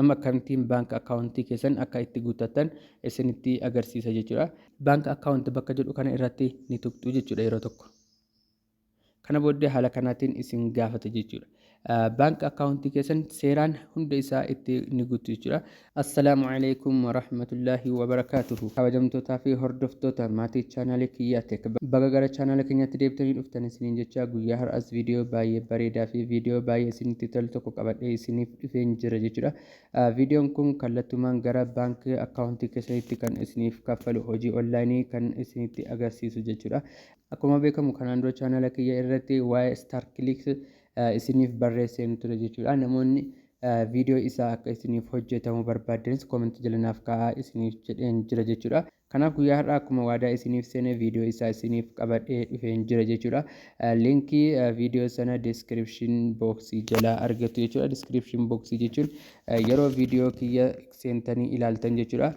Amma akkamittiin bank accountii keessan akka itti guuttattan isinitti agarsiisa jechuudha. Bank account bakka jedhu kana irratti ni tuqxu jechuudha yeroo tokko. Kana booddee haala kanaatiin isin gaafata jechuudha. Bank accountii keessan seeraan hunda isaa itti ni guuttu jechuudha. Assalaamu alaikum warahmatullaahi wabarakaatuhu. Kabajamtootaa fi hordoftoota maatii chaanaalii Kiyyaa Tech, baga gara chaanaala keenyaatti deebitanii dhuftan isiniin jecha, guyyaa har'as viidiyoo baay'ee bareedaa fi viidiyoo baay'ee isinitti tolu tokko qabadhee isiniif dhufeen jira jechuudha. Viidiyoon kun kallattumaan gara baankii accountii keessanitti kan isiniif kaffalu, hojii onlaayinii kan isinitti agarsiisu jechuudha. Akkuma beekamu, kanaan dura chaanaala kiyya irratti waa'ee StarClicks isiniif barreesseen ture jechuudha. Namoonni viidiyoo isaa akka isiniif hojjetamu barbaaddanis commentii jala naaf kaa'aa isiniif jedheen jira jechuudha. Kanaaf guyyaa har'aa akkuma waadaa isiniif seene viidiyoo isaa isiniif qabadhee dhufeen jira jechuudha. Linkii viidiyoo sana description boxii jalaa argattu jechuudha. Description boxii jechuun yeroo viidiyoo kiyya seentanii ilaaltan jechuudha.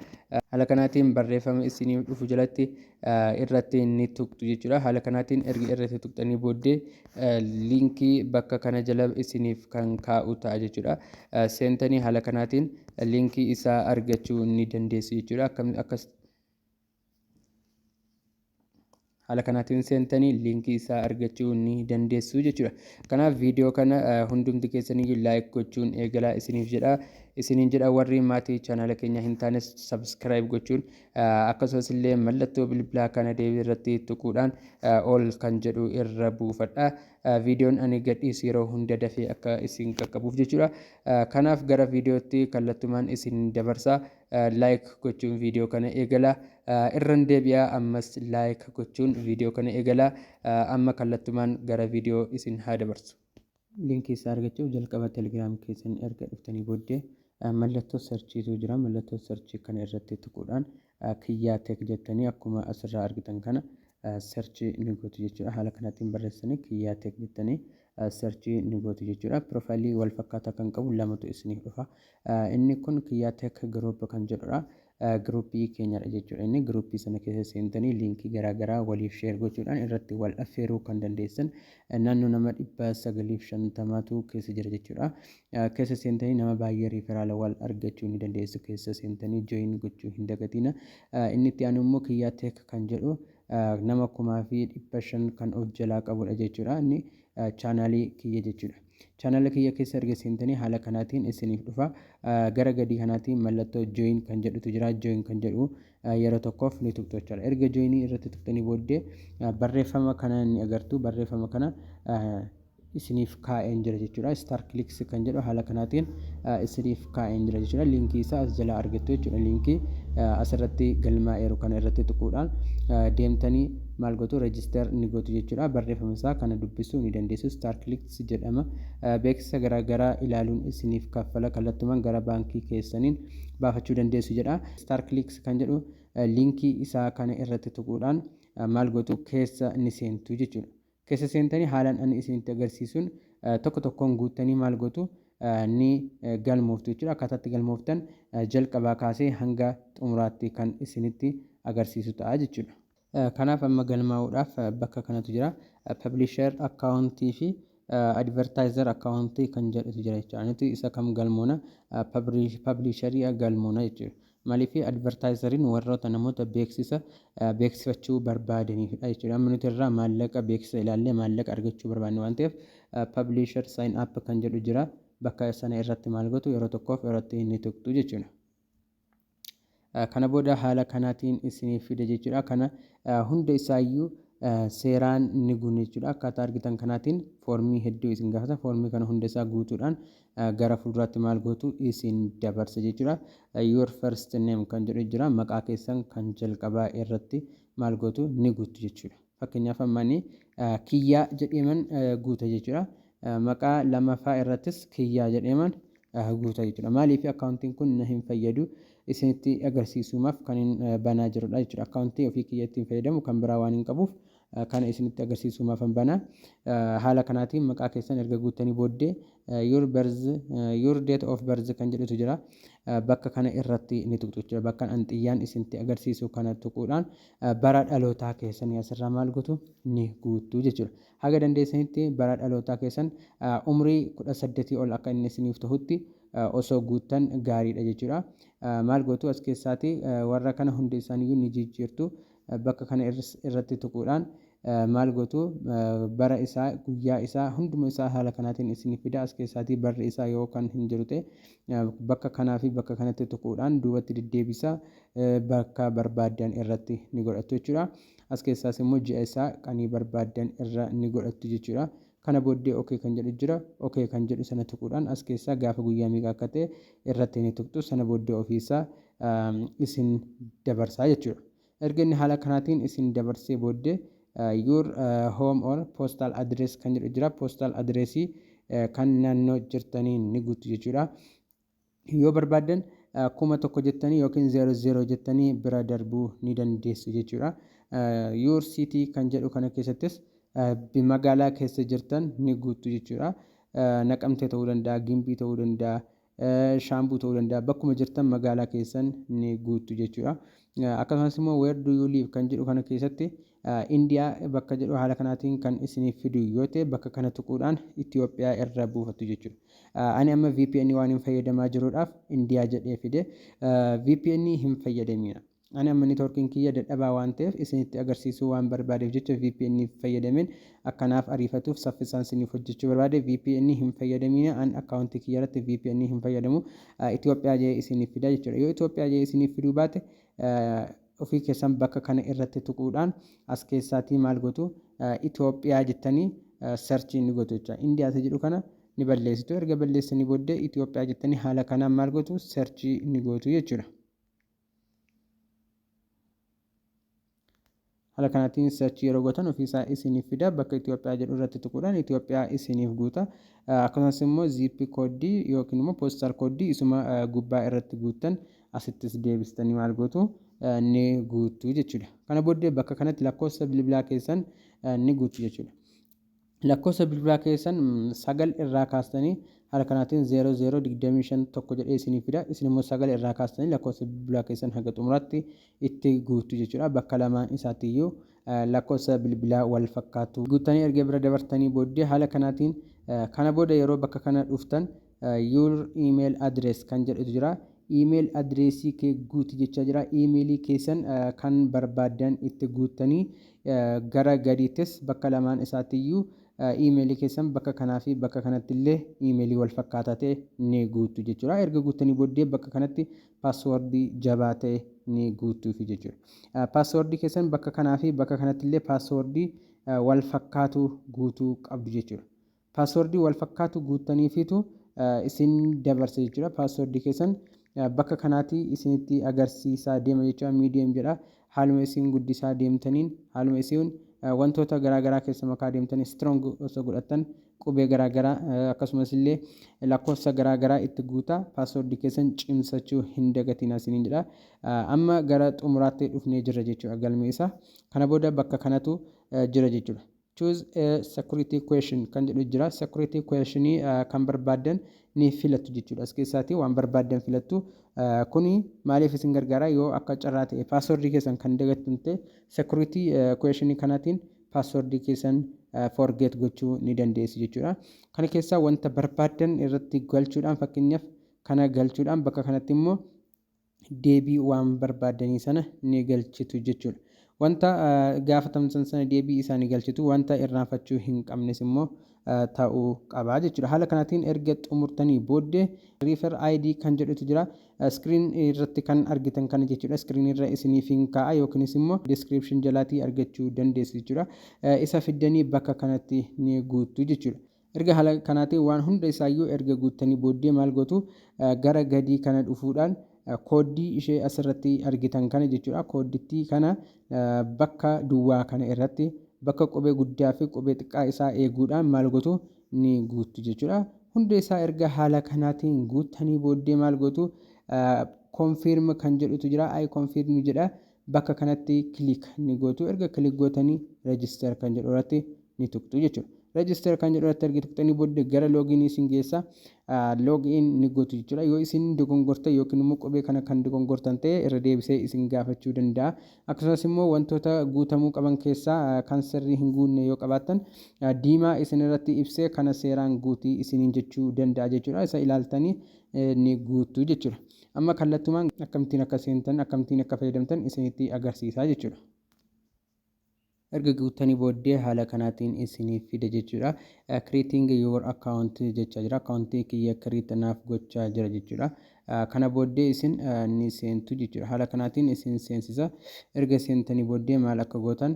Haala kanaatiin barreeffama isiniif dhufu jalatti irratti ni tuqxu jechuudha. Haala kanaatiin erga irratti tuqxanii booddee linkii bakka kana jala isiniif kan kaa'u ta'a jechuudha. Seentanii haala kanaatiin linkii isaa argachuu ni dandeessu jechuudha. Akkas haala kanaatiin seentanii linkii isaa argachuu ni dandeessu jechuudha. Kanaaf viidiyoo kana hundumti keessaniyyuu like gochuun eegalaa isiniif jedha. Isiniin jedha, warri maatii chaanaala keenya hin taanes subscribe gochuun, akkasumas illee mallattoo bilbilaa kana deebii irratti tuquudhaan ol kan jedhu irra buufadha. Viidiyoon ani gadhiisu yeroo hunda dafee akka isin qaqqabuuf jechuudha. Kanaaf gara viidiyootti kallattumaan isin dabarsa. Like gochuun viidiyoo kana eegala. Irran deebi'aa, ammas like gochuun viidiyoo kana eegala. Amma kallattumaan gara viidiyoo isin haa dabarsu. Linkii isaa argachuuf jalqaba Telegram keessan erga dhuftanii booddee mallattoo searchiitu jira. Mallattoo searchii kana irratti tuquudhaan Kiyyaa Tech jettanii akkuma asirraa argitan kana searchii ni gootu jechuudha. Haala kanaatiin barreessanii Kiyyaa Tech jettanii searchii ni gootu jechuudha. Profaayilii wal fakkaataa kan qabu lamatu isiniif dhufa. Inni kun Kiyyaa Tech Group kan jedhudha. Groupii keenyadha jechuudha. Inni groupii sana keessa seentanii linkii garaagaraa waliif share gochuudhaan irratti wal affeeruu kan dandeessan, naannoo nama 950tu keessa jira jechuudha. Keessa seentanii nama baay'ee referral wal argachuu ni dandeessu. Keessa seentanii join gochuu hin dagatina. Inni itti aanu immoo Kiyyaa Tech kan jedhu nama 1500 kan of jalaa qabudha jechuudha. Inni chaanaalii kiyya jechuudha. Chaanaala kiyya keessa erga seentanii haala kanaatiin isiniif dhufa. Gara gadii kanaatiin mallattoo join kan jedhutu jira. Join kan jedhu yeroo tokkoof ni tuqxu jechuudha. Erga joinii irratti tuqxanii booddee barreeffama kana ni agartu. Barreeffama kana isiniif kaa'een jira jechuudha. Star Clicks kan jedhu haala kanaatiin isiniif kaa'een jira jechuudha. Linkii isaa as jalaa argattu jechuudha. Linkii asirratti galmaa'eeru kana irratti tuquudhaan deemtanii maal gootu? Register ni gootu jechuudha. Barreeffama isaa kana dubbisuu ni dandeessu. Star Clicks jedhama. Beeksisa garaagaraa ilaaluun isiniif kaffala, kallattumaan gara baankii keessaniin baafachuu dandeessu jedha. Star Clicks kan jedhu linkii isaa kana irratti tuquudhaan maal gootu? Keessa ni seentu jechuudha. Keessa seentanii haalaan ani isinitti agarsiisuun tokko tokkoon guuttanii maal gootu? Ni galmooftu jechuudha. Akkaataa itti galmooftan jalqabaa kaasee hanga xumuraatti kan isinitti agarsiisu ta'a jechuudha. Kanaaf amma galmaa'uudhaaf bakka kanatu jira. Publisher accountii fi advertiser accountii kan jedhutu jira jechuudha. Nuti isa kam galmoona? Publisherii galmoona jechuudha. Maaliif? Advertiseriin warroota namoota beeksisa beeksifachuu barbaadaniifidha jechuudha. Amma nuti irraa maallaqa beeksisa ilaallee maallaqa argachuu barbaanne waan ta'eef, publisher sign up kan jedhu jira. Bakka sana irratti maal gootu? Yeroo tokkoof irratti ni tuqxu jechuudha. Kana booda haala kanaatiin isiniif fida jechuudha. Kana hunda isaayyuu seeraan ni guunne jechuudha. Akkaataa argitan kanaatiin foormii hedduu isin gaafata. Foormii kana hunda isaa guutuudhaan gara fuulduraatti maal gootu? Isin dabarsa jechuudha. Your first name kan jedhu jira. Maqaa keessan kan jalqabaa irratti maal gootu? Ni guuttu jechuudha. Fakkeenyaaf, amma ani Kiyyaa jedheeman guuta jechuudha. Maqaa lammaffaa irrattis Kiyyaa jedheeman guuta jechuudha. Maaliif? Accountiin kun na hin fayyadu, isinitti agarsiisumaaf kan hin banaa jirudha jechuudha. Accountii ofii kiyya ittiin fayyadamu kan biraa waan hin qabuuf, kana isinitti agarsiisumaaf banaa. Haala kanaatiin maqaa keessan erga guuttanii booddee your date of birth kan jedhutu jira. Bakka kana irratti ni tuqxu jechuudha. Bakka an xiyyaan isinitti agarsiisu kana tuquudhaan bara dhalootaa keessanii asirraa maal gootu? Ni guuttu jechuudha. Haga dandeessanitti bara dhalootaa keessan umrii 18 ol akka inni isiniif ta'utti osoo guuttan gaariidha jechuudha. Maal gootu? As keessaati warra kana hundi isaaniiyyuu ni jijjiirtu. Bakka kana irratti tuquudhaan maal gootu? Bara isaa, guyyaa isaa, hunduma isaa haala kanaatiin isin fida. As keessaatii barri isaa yoo kan hin jiru ta'e, bakka kanaa fi bakka kanatti tuquudhaan duubatti deddeebisa, bakka barbaaddan irratti ni godhattu jechuudha. As keessaas immoo ji'a isaa qanii barbaaddan irra ni godhattu jechuudha. Kana booddee "okay" kan jedhu jira. "Okay" kan jedhu sana tuquudhaan as keessaa gaafa guyyaa meeqa akka ta'e irratti ni tuqxu. Sana booddee ofiisaa isin dabarsaa jechuudha. Erga inni haala kanaatiin isin dabarsee booddee, "your home or postal address" kan jedhu jira. Postal addressii kan naannoo jirtanii ni guutu jechuudha. Yoo barbaaddan 1000 jettanii yookiin 00 jettanii bira darbuu ni dandeessu jechuudha. "Your city" kan jedhu kana keessattis magaalaa keessa jirtan ni guutu jechuudha. Naqamtee ta'uu danda'a, Gimbii ta'uu danda'a, Shaambuu ta'uu danda'a. Bakkuma jirtan magaalaa keessan ni guutu jechuudha. Akkasumas immoo "where do you live" kan jedhu kana keessatti Indiyaa bakka jedhu haala kanaatiin kan isiniif fidu yoo ta'e, bakka kana tuquudhaan Itoophiyaa irra buufattu jechuudha. Ani amma VPN waan hin fayyadamaa jiruudhaaf Indiyaa jedhee fide. VPN hin fayyadamina. Ani amma networkiin kiyya dadhabaa waan ta'eef, isinitti agarsiisuu waan barbaadeef jecha VPN fayyadameen akkanaaf ariifatuuf, saffisaan isiniif hojjechuu barbaade. VPN hin fayyadamina. An akkaawuntii kiyya irratti VPN hin fayyadamu. Itoophiyaa jedhee isiniif fida jechuudha. Yoo Itoophiyaa jedhee isiniif fiduu baate, ofii keessan bakka kana irratti tuquudhaan as keessaatii maal gootu? Itoophiyaa jettanii searchii ni gootu jechuudha. Indiyaa isa jedhu kana ni balleessitu. Erga balleessanii booddee Itoophiyaa jettanii haala kanaan maal gootu? Searchii ni gootu jechuudha. Haala kanaatiin searchii yeroo gootan ofiisaa isiniif fida. Bakka Itoophiyaa jedhu irratti tuquudhaan Itoophiyaa isiniif guuta. Akkasumas immoo zip codeii yookiin immoo postal codeii isuma gubbaa irratti guuttan asittis deebistanii maal gootu? Ni guuttu jechuudha. Kana booddee bakka kanatti lakkoofsa bilbilaa keessan ni guuttu jechuudha. Lakkoofsa bilbilaa keessan 9 irraa kaastanii haala kanaatiin 00251 jedhee isiniif fida. Isin immoo 9 irraa kaastanii lakkoofsa bilbilaa keessan haga xumuraatti itti guuttu jechuudha. Bakka lamaan isaatiiyyuu lakkoofsa bilbilaa wal fakkaatu. Guuttanii erga bira dabartanii booddee, haala kanaatiin kana booda yeroo bakka kana dhuftan, "your email address" kan jedhutu jira. Email addressii kee guuti jechaa jira. Emailii keessan kan barbaaddan itti guuttanii, gara gadiittis bakka lamaan isaatiiyyuu emailii keessan bakka kanaa fi bakka kanatti illee emailii wal fakkaataa ta'e ni guuttu jechuudha. Erga guuttanii booddee bakka kanatti passwordii jabaa ta'e ni guuttuufi jechuudha. Passwordii keessan bakka kanaa fi bakka kanatti illee passwordii wal fakkaatu guutuu qabdu jechuudha. Passwordii wal fakkaatu guuttaniifitu isin dabarsa jechuudha. Passwordii keessan bakka kanaatti isinitti agarsiisaa deema jechuudha. Medium jedha. Haaluma isin guddisaa deemtaniin, haaluma isin wantoota garaagaraa keessa makaa deemtanii, strong osoo godhattan, qubee garaagaraa akkasumas illee lakkoofsa garaagaraa itti guutaa, passwordii keessan cimsachuu hin dagatinaa isiniin jedha. Amma gara xumuraatti dhufnee jirra jechuudha galmee isaa. Kana booda bakka kanatu jira jechuudha. "Choose a security question" kan jedhu jira. Security questionii kan barbaaddan ni filattu jechuudha. As keessaatii waan barbaaddan filattu. Kuni maaliif isin gargaara? Yoo akka carraa ta'e passwordii keessan kan dagattan ta'e, security questionii kanaatiin passwordii keessan forget gochuu ni dandeessu jechuudha. Kana keessaa wanta barbaaddan irratti galchuudhaan, fakkeenyaaf kana galchuudhaan, bakka kanatti immoo deebii waan barbaaddanii sana ni galchitu jechuudha. Wanta gaafatamtan sana deebii isaa ni galchitu, wanta irraanfachuu hin qabnes immoo ta'uu qaba jechuudha. Haala kanaatiin erga xumurtanii booddee refer ID kan jedhutu jira. Screen irratti kan argitan kana jechuudha. Screen irra isiniif hin kaa'a yookiinis immoo description jalaatii argachuu dandeessu jechuudha. Isa fiddanii bakka kanatti ni guuttu jechuudha. Erga haala kanaatiin waan hunda isaayyuu erga guuttanii booddee maal gootu? Gara gadii kana dhufuudhaan kooddii ishee asirratti argitan kana jechuudha. Kooddittii kana bakka duwwaa kana irratti, bakka qubee guddaa fi qubee xiqqaa isaa eeguudhaan maal gootu? Ni guuttu jechuudha. Hunda isaa erga haala kanaatiin guuttanii booddee maal gootu? "Confirm" kan jedhutu jira. "I confirm" jedha. Bakka kanatti click ni gootu. Erga click gootanii, "register" kan jedhu irratti ni tuqxu jechuudha. Register kan jedhu irratti erga tuqxanii booddee gara login isin geessa. Login ni gootu jechuudha. Yoo isin dogongortan yookiin immoo qubee kana kan dogongortan ta'e, irra deebisee isin gaafachuu danda'a. Akkasumas immoo wantoota guutamuu qaban keessaa kan sirrii hin guunne yoo qabaattan, diimaa isin irratti ibsee kana seeraan guutii isiniin jechuu danda'a jechuudha. Isa ilaaltanii ni guuttu jechuudha. Amma kallattumaan akkamittiin akka seentan, akkamittiin akka fayyadamtan isinitti agarsiisaa jechuudha. Erga guuttanii booddee haala kanaatiin isiniif fida jechuudha. Creating your account jechaa jira. Akkaawuntii kiyya create naaf gochaa jira jechuudha. Kana booddee isin ni seentu jechuudha. Haala kanaatiin isin seensisa. Erga seentanii booddee maal akka gootan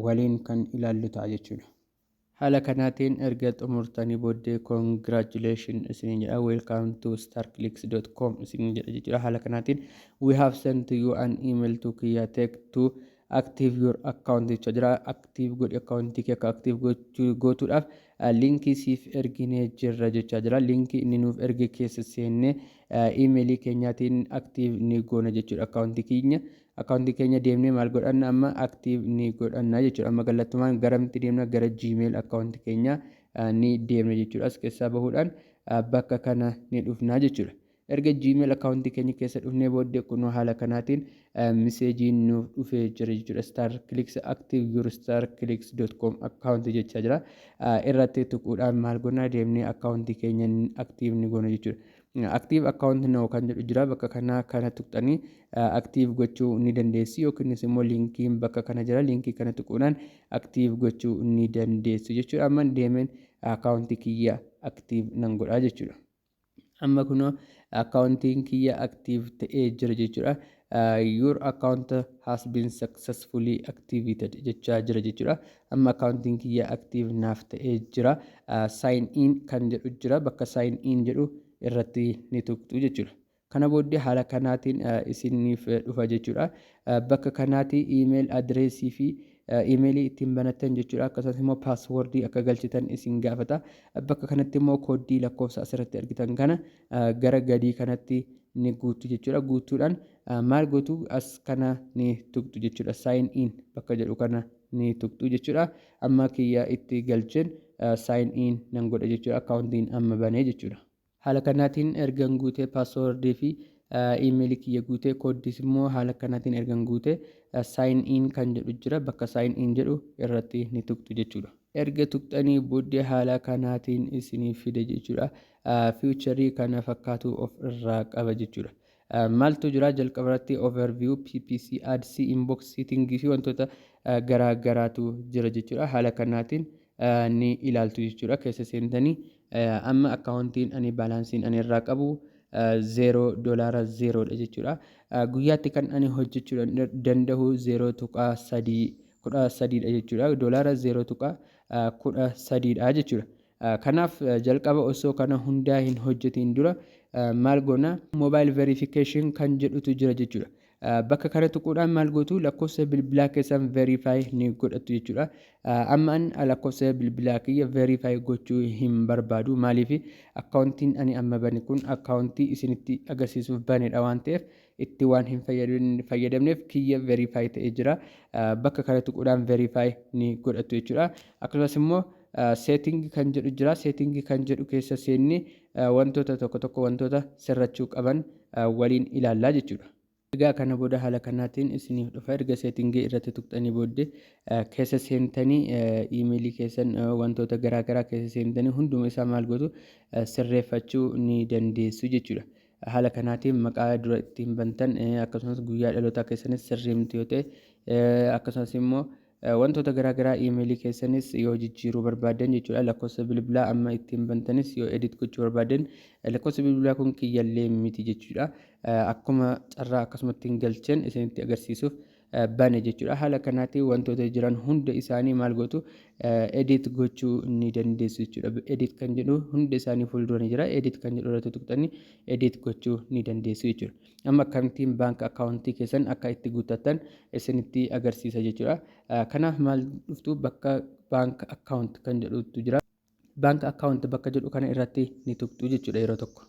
waliin kan ilaallu ta'a jechuudha. Haala kanaatiin erga xumurtanii booddee "Congratulation" isiniin jedha. "Welcome to starclicks.com" isiniin jedha jechuudha. Haala kanaatiin "We have sent you an email to Kiyyatech to active your account" jechaa jira. Active godhi, akkaawuntii kee akka active gootuudhaaf liinkii siif erginee jirra jechaa jira. Liinkii inni nuuf erge keessa seennee iimeelii keenyaatiin active ni goona jechuudha akkaawuntii keenya. Akkaawuntii keenya deemnee maal godhanna? Amma active ni godhanna jechuudha. Amma kallattumaan garamitti deemna? Gara Gmail akkaawuntii keenya ni deemna jechuudha. As keessaa bahuudhaan bakka kana ni dhufna jechuudha. Erga Gmail akkaawuntii keenya keessa dhufnee booddee kunoo haala kanaatiin miseejiin nuuf dhufee jira jechuudha. "Star Clicks, active your starclicks.com account" jechaa jira. Irratti tuquudhaan maal goona? Deemnee akkaawuntii keenya active ni goona jechuudha. "Active account now" kan jedhu jira. Bakka kana kana tuqxanii active gochuu ni dandeessu, yookiinis immoo liinkiin bakka kana jira, liinkii kana tuquudhaan active gochuu ni dandeessu jechuudha. Amma deemeen akkaawuntii kiyya active nan godhaa jechuudha. Amma kunoo akkaawuntiin kiyya active ta'ee jira jechuudha. "Your account has been successfully activated" jechaa jira jechuudha. Amma akkaawuntiin kiyya active naaf ta'ee jira. "Sign in" kan jedhu jira. Bakka "sign in" jedhu irratti ni tuqxu jechuudha. Kana booddee haala kanaatiin isiniif dhufa jechuudha. Bakka kanaatti email address fi iimeelii ittiin banattan jechuudha. Akkasumas immoo paaswoordii akka galchitan isin gaafata. Bakka kanatti immoo kooddii lakkoofsa asirratti argitan kana gara gadii kanatti ni guutu jechuudha. Guutuudhaan maal gootu? As kana ni tuqxu jechuudha. "Sign in" bakka jedhu kana ni tuqxu jechuudha. Amma kiyya itti galcheen sign in nan godha jechuudha. Akkaawuntiin amma banee jechuudha. Haala kanaatiin ergan guutee, paaswoordii fi iimeelii kiyya guutee, kooddis immoo haala kanaatiin ergan guutee, "sign in" kan jedhu jira. Bakka "sign in" jedhu irratti ni tuqxu jechuudha. Erga tuqxanii booddee haala kanaatiin isiniif fide jechuudha. Fiicharii kana fakkaatu of irraa qaba jechuudha. Maaltu jira? Jalqaba irratti overview, PPC, ads, inbox, setting fi wantoota garaa garaatu jira jechuudha. Haala kanaatiin ni ilaaltu jechuudha. Keessa seentanii amma akkaawuntiin ani baalaansiin ani irraa qabu $0 zerodha jechuudha. Guyyaatti kan ani hojjechuu danda'u 0.313dha jechuudha. $0.13dha jechuudha. Kanaaf jalqaba osoo kana hundaa hin hojjetiin dura maal goona? Mobile verification kan jedhutu jira jechuudha. Bakka kana tuquudhaan maal gootu? Lakkoofsa bilbilaa keessan verify ni godhattu jechuudha. Amma an lakkoofsa bilbilaa kiyya verify gochuu hin barbaadu. Maaliif? Akkaawuntiin ani amma bane kun akkaawuntii isinitti agarsiisuuf banedha waan ta'eef, itti waan hin fayyadamneef kiyya verify ta'ee jira. Bakka kana tuquudhaan verify ni godhattu jechuudha. Akkasumas immoo setting kan jedhu jira. Setting kan jedhu keessa seennee wantoota tokko tokko, wantoota sirrachuu qaban waliin ilaallaa jechuudha. Egaa kana booda haala kanaatiin isiniif dhufa. Erga seetingii irratti tuqxanii booddee keessa seentanii iimeelii keessan, wantoota garaagaraa keessa seentanii hunduma isaa maal gootu? Sirreeffachuu ni dandeessu jechuudha. Haala kanaatiin maqaa dura ittiin bantan, akkasumas guyyaa dhalootaa keessanis sirrii miti yoo ta'e, akkasumas immoo wantoota garaagaraa, iimeelii keessanis yoo jijjiiruu barbaaddan jechuudha. Lakkoofsa bilbilaa amma ittiin bantanis yoo edit gochuu barbaaddan, lakkoofsa bilbilaa kun kiyyallee miti jechuudha. Akkuma carraa akkasuma ittiin galcheen isinitti agarsiisuuf bane jechuudha. Haala kanaatiin wantoota jiran hunda isaanii maal gootu? Edit gochuu ni dandeessu jechuudha. "Edit" kan jedhu hunda isaanii fuuldura ni jira. "Edit" kan jedhu irratti tuqxanii edit gochuu ni dandeessu jechuudha. Amma akkamittiin bank akkaawuntii keessan akka itti guuttattan isinitti agarsiisa jechuudha. Kanaaf maal dhuftu? Bakka "bank account" kan jedhutu jira. "Bank account" bakka jedhu kana irratti ni tuqxu jechuudha yeroo tokko.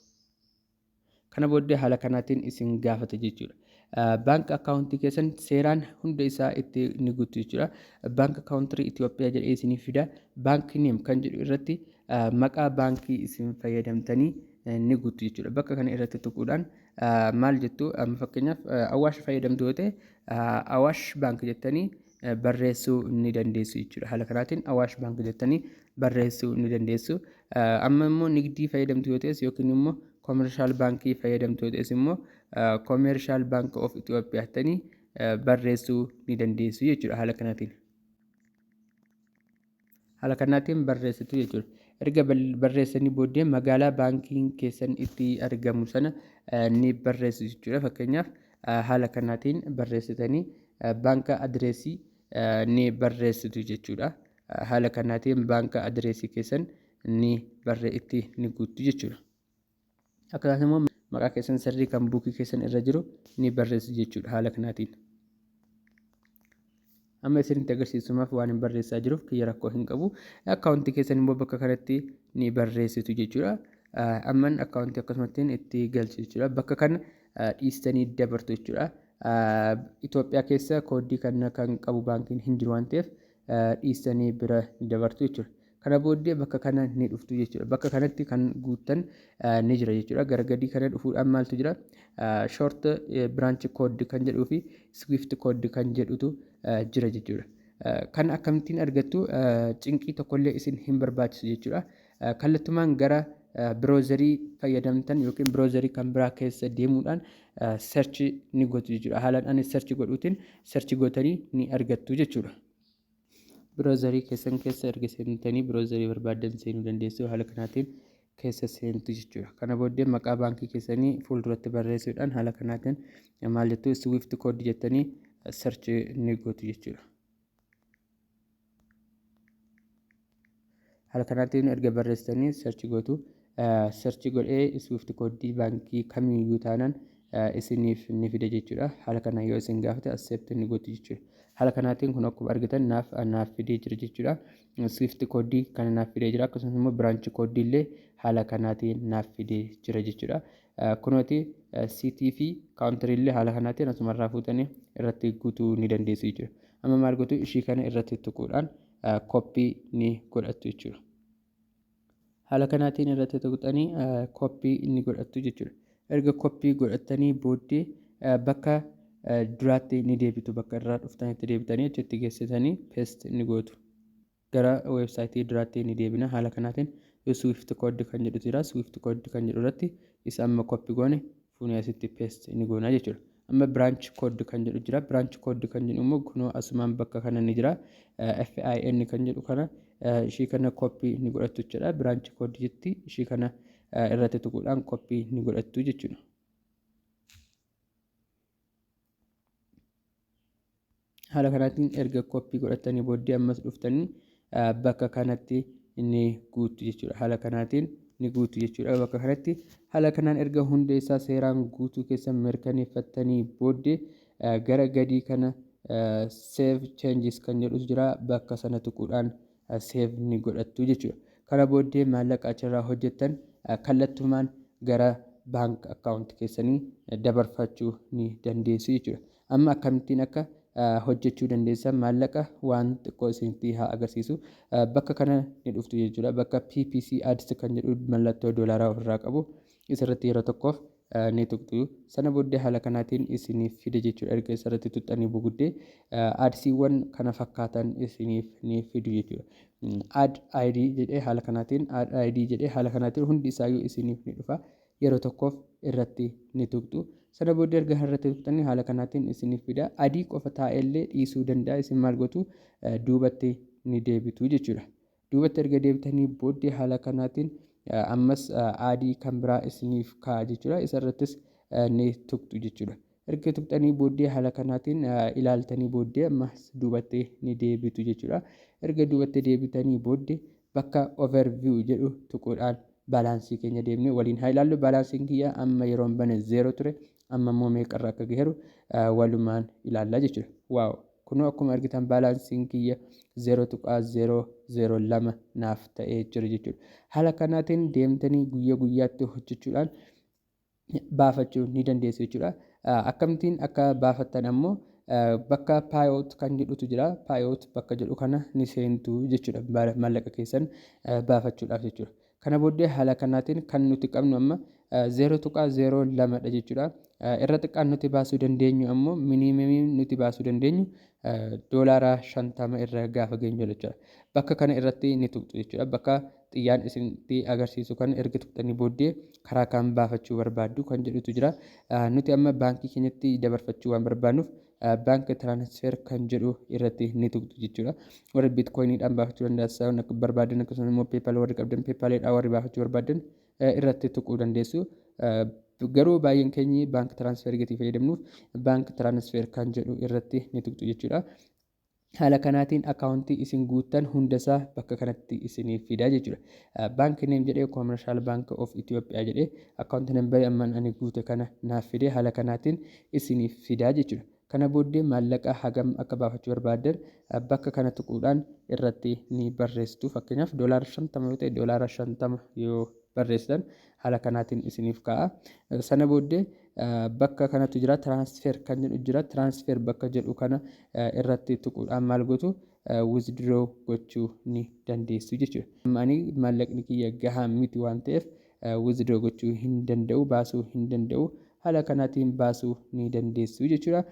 Kana booddee haala kanaatiin isin gaafata jechuudha. Bank accountii keessan seeraan hunda isaa itti ni guutu jechuudha. Bank country Itoophiyaa jedhee isiniif fida. Bank name kan jedhu irratti maqaa baankii isin fayyadamtanii ni guutu jechuudha. Bakka kana irratti tuquudhaan maal jettu? Amma fakkeenyaaf Awaash fayyadamtu yoo ta'e, Awaash Bank jettanii barreessuu ni dandeessu jechuudha. Haala kanaatiin Awaash Bank jettanii barreessuu ni dandeessu. Amma immoo Nigdii fayyadamtu yoo ta'es yookiin immoo Commercial Baankii fayyadamtu yoo ta'es immoo Commercial Bank of Ethiopia jettanii barreessuu ni dandeessu jechuudha haala kanaatiin. Haala kanaatiin barreessitu jechuudha. Erga barreessanii booddee magaalaa baankiin keessan itti argamu sana ni barreessu jechuudha. Fakkeenyaaf haala kanaatiin barreessitanii bank addressii ni barreessitu jechuudha. Haala kanaatiin bank addressii keessan ni barree itti ni guuttu jechuudha. Akkasumas immoo maqaa keessan sirrii kan bookii keessan irra jiru ni barreessu jechuudha haala kanaatiin. Amma isinitti agarsiisumaaf waan hin barreessaa jiruuf kiyya rakkoo hin qabu. Akkaawuntii keessan immoo bakka kanatti ni barreessitu jechuudha. Amman akkaawuntii akkasumattiin itti galchu jechuudha. Bakka kana dhiistanii dabartu jechuudha. Itoophiyaa keessa kooddii kana kan qabu baankiin hin jiru waan ta'eef dhiistanii bira ni dabartu jechuudha. Kana booddee bakka kana ni dhuftu jechuudha. Bakka kanatti kan guuttan ni jira jechuudha. Gara gadii kana dhufuudhaan maaltu jira? Short branch code kan jedhuu fi swift code kan jedhutu jira jechuudha. Kan akkamittiin argattu? Cinqii tokkollee isin hin barbaachisu jechuudha. Kallattumaan gara browserii fayyadamtan yookiin browserii kan biraa keessa deemuudhaan search ni gootu jechuudha. Haalaan ani search godhuutiin search gootanii ni argattu jechuudha. Browserii keessan keessa erga seentanii browserii barbaaddan seenuu dandeessu. Haala kanaatiin keessa seentu jechuudha. Kana booddee maqaa baankii keessanii fuulduratti barreessuudhaan haala kanaatiin maal jettu? Swift code jettanii search ni gootu jechuudha. Haala kanaatiin erga barreessitanii search gootu. Search godhee swift code baankii kamiyyuu taanaan isiniif ni fida jechuudha. Haala kanaan yoo isin gaafate accept ni gootu jechuudha. Haala kanaatiin kun akkuma argitan naaf fidee jira jechuudha. Swift code kana naaf fidee jira, akkasumas immoo branch code illee haala kanaatiin naaf fidee jira jechuudha. Kunooti city fi country illee haala kanaatiin asumarraa fuutanii irratti guutuu ni dandeessu jechuudha. Amma maal gootu? Ishii kana irratti tuquudhaan copy ni godhattu jechuudha. Haala kanaatiin irratti tuqxanii copy ni godhattu jechuudha. Erga copy godhattanii booddee bakka duraatti ni deebitu, bakka irraa dhuftanitti deebitanii achitti geessitanii paste ni gootu. Gara weebsaayitii duraatti ni deebina. Haala kanaatiin swift code kan jedhutu jira. Swift code kan jedhu irratti isa amma copy goone fuunee asitti paste ni goona jechuudha. Amma branch code kan jedhu jira. Branch code kan jedhu immoo kunoo asumaan bakka kana ni jira. FIN kan jedhu kana, ishii kana copy ni godhattu jechuudha. Branch code jetti, ishii kana irratti tuquudhaan copy ni godhattu jechuudha. Haala kanaatiin erga copy godhatanii booddee ammas dhuftanii bakka kanatti ni guuttu jechuudha. Haala kanaatiin ni guutu jechuudha. Bakka kanatti haala kanaan erga hunda isaa seeraan guutuu keessa mirkaneeffattanii booddee gara gadii kana save changes kan jedhutu jira. Bakka sana tuquudhaan save ni godhattu jechuudha. Kana booddee maallaqa achirraa hojjettan kallattumaan gara bank account keessanii dabarfachuu ni dandeessu jechuudha. Amma akkamittiin akka hojjechuu dandeessan maallaqa waan xiqqoo isinitti haa agarsiisu. Bakka kana ni dhuftu jechuudha. Bakka PPC Ads kan jedhu mallattoo doolaaraa ofirraa qabu isarratti yeroo tokkoof ni tuqxu. Sana booddee haala kanaatiin isiniif fida jechuudha. Erga isarratti tuqxanii booddee adsiiwwan kana fakkaatan isiniif ni fidu jechuudha. Ad ID jedhee haala kanaatiin, ad ID jedhee haala kanaatiin hundi isaayyuu isiniif ni dhufa. Yeroo tokkoof irratti ni tuqxu. Sana booddee erga irratti tuqxanii haala kanaatiin isiniif fida. Adii qofa taa'ellee dhiisuu danda'a. Isin maal gootu? Duubatti ni deebitu jechuudha. Duubatti erga deebitanii booddee haala kanaatiin ammas adii kan biraa isiniif kaa'a jechuudha. Isarrattis ni tuqxu jechuudha. Erga tuqxanii booddee haala kanaatiin ilaaltanii booddee ammas duubatti ni deebitu jechuudha. Erga duubatti deebitanii booddee bakka overview jedhu tuquudhaan balancii keenya deemnee waliin haa ilaallu. Balanceiin kiyya amma yeroon bane 0 ture. Amma immoo meeqarra akka gaheeru walumaan ilaallaa jechuudha. Wow! Kunoo akkuma argitan balanceiin kiyya 0.002 naaf ta'ee jira jechuudha. Haala kanaatiin deemtanii guyyaa guyyaatti hojjechuudhaan Baafachuu ni dandeessu jechuudha. Akkamittiin akka baafattan ammoo bakka payout kan jedhutu jira. Payout bakka jedhu kana ni seentu jechuudha, maallaqa keessan baafachuudhaaf jechuudha. Kana booddee haala kanaatiin kan nuti qabnu amma 0.02dha jechuudha. Irra xiqqaan nuti baasuu dandeenyu ammoo, minimumiin nuti baasuu dandeenyu $50 irra gaafa geenyu jechuudha. Bakka kana irratti ni tuqxu jechuudha. Bakka xiyyaan isinitti agarsiisu kana erga tuqxanii booddee karaa kam baafachuu barbaaddu kan jedhutu jira. Nuti amma baankii keenyatti dabarfachuu waan barbaannuuf bank transfer kan jedhu irratti ni tuqxu jechuudha. Warri bitcoiniidhaan baafachuu dandeessan akka barbaadan, akkasumas immoo PayPal warri qabdan PayPaliidhaan warri baafachuu barbaadan irratti tuquu dandeessu. Garuu baay'een keenyi bank transfer gatii fayyadamnuuf bank transfer kan jedhu irratti ni tuqxu jechuudha. Haala kanaatiin akkaawuntii isin guuttan hundasaa bakka kanatti isiniif fida jechuudha. Bank name jedhee Commercial Bank of Ethiopia jedhee account numberii ammaan ani guute kana naaf fide, haala kanaatiin isiniif fida jechuudha. Kana booddee maallaqa hagam akka baafachuu barbaaddan bakka kana tuquudhaan irratti ni barreessitu. Fakkeenyaaf $50 yoo ta'e, $50 yoo barreessitan haala kanaatiin isiniif ka'a. Sana booddee bakka kanatu jira, transfer kan jedhu jira. Transfer bakka jedhu kana irratti tuquudhaan maal gootu? Withdraw gochuu ni dandeessu jechuudha. Ani maallaqni kiyya gahaa miti waan ta'eef withdraw gochuu hin danda'u, baasuu hin danda'u. Haala kanaatiin baasuu ni dandeessu jechuudha.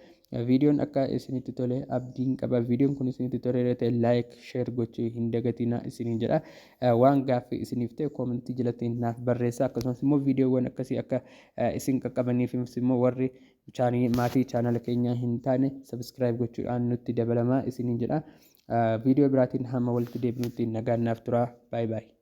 Viidiyoon akka isinitti tole abdiin qaba. Viidiyoon kun isinitti tole yoo ta'e like, share gochuu hin dagatinaa isiniin jedha. Waan gaaffii isiniif ta'e commentii jalatti naaf barreessa. Akkasumas immoo viidiyoowwan akkasii akka isin qaqqabaniif immoo warri maatii chaanala keenyaa hin taane subscribe gochuudhaan nutti dabalamaa isiniin jedha. Viidiyoo biraatiin hamma walitti deebinutti nagaan naaf tura. Baay'ee baay'ee.